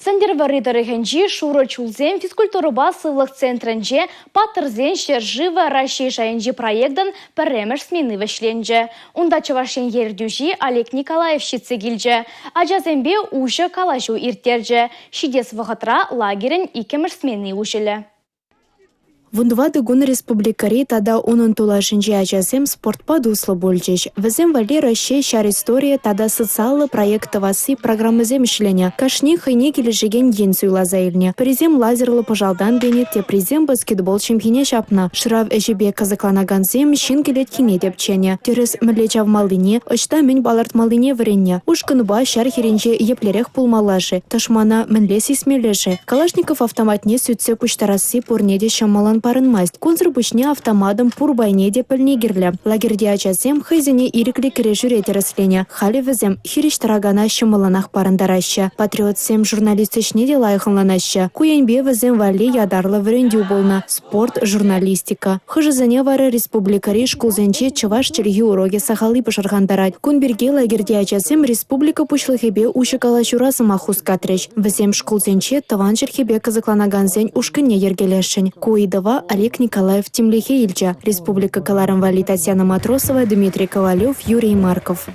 Сӗнтӗрвӑрри тӑрӑхӗнчи Шурӑ чулсем физкультурӑпа сывлӑх центрӗнче «Паттӑрсен ҫӗршывӗ» Раҫҫей шайӗнчи проектӑн пӗрремӗш смени вӗҫленчӗ. Унта Чӑваш Ен ертӳҫи Олег Николаев ҫитсе килчӗ. Ачасемпе уҫӑ калаҫу ирттерчӗ. Ҫитес вӑхӑтра лагерӗн иккӗмӗш смени уҫӑлӗ. 14 кун республикӑри тата унӑн тулашӗнчи ачасем спортпа туслӑ пулчӗҫ. Вӗсем валли Раҫҫей ҫар историйӗ тата социаллӑ проект тӑвасси программӑсем ӗҫленӗ. Кашни хӑйне килӗшекен ен суйласа илнӗ. Пӗрисем лазерлӑ пӑшалтан пенӗ, теприсем баскетбол ҫӑмхине ҫапнӑ. Шырав ӗҫӗпе кӑсӑкланакансем ҫын кӗлеткине тӗпченӗ. Тӗрӗс мӗнле чавмаллине, ӑҫта мӗн палӑртмаллине вӗреннӗ. Ушкӑнпа ҫар хирӗнче еплерех пулмалла-ши, тӑшмана мӗнле сисмелле-ши? Калашников автоматне сӳтсе пуҫтарасси пурне те ҫӑмӑллӑн парӑнмасть. Кунсӑр пуҫне автоматӑн пур пайне те пӗлни кирлӗ. Лагерьти ачасем хӑйсене ирӗклӗ кӗрешӳре тӗрӗсленӗ. Халӗ вӗсем хирӗҫ тӑракана ҫӑмӑллӑнах парӑнтараҫҫӗ. Патриотсем журналист ӗҫне те лайӑх ӑнланаҫҫӗ. Ку енпе вӗсем валли ятарлӑ вӗрентӳ пулнӑ – спорт, журналистика. Хӑшӗсене вара республикӑри шкулсенче чӑваш чӗлхи урокӗ сахалли пӑшӑрхантарать. Кун пирки лагерьти ачасем республика Пуҫлӑхӗпе уҫӑ калаҫура сӑмах хускатрӗҫ. Вӗсем шкулсенче тӑван чӗлхепе кӑсӑкланакансен ушкӑнне йӗркелесшӗн. Ку ыйтӑва Олег Николаев тимлӗхе илчӗ. Республика кӑларӑм валли Татьяна Матросова, Дмитрий Ковалев, Юрий Марков.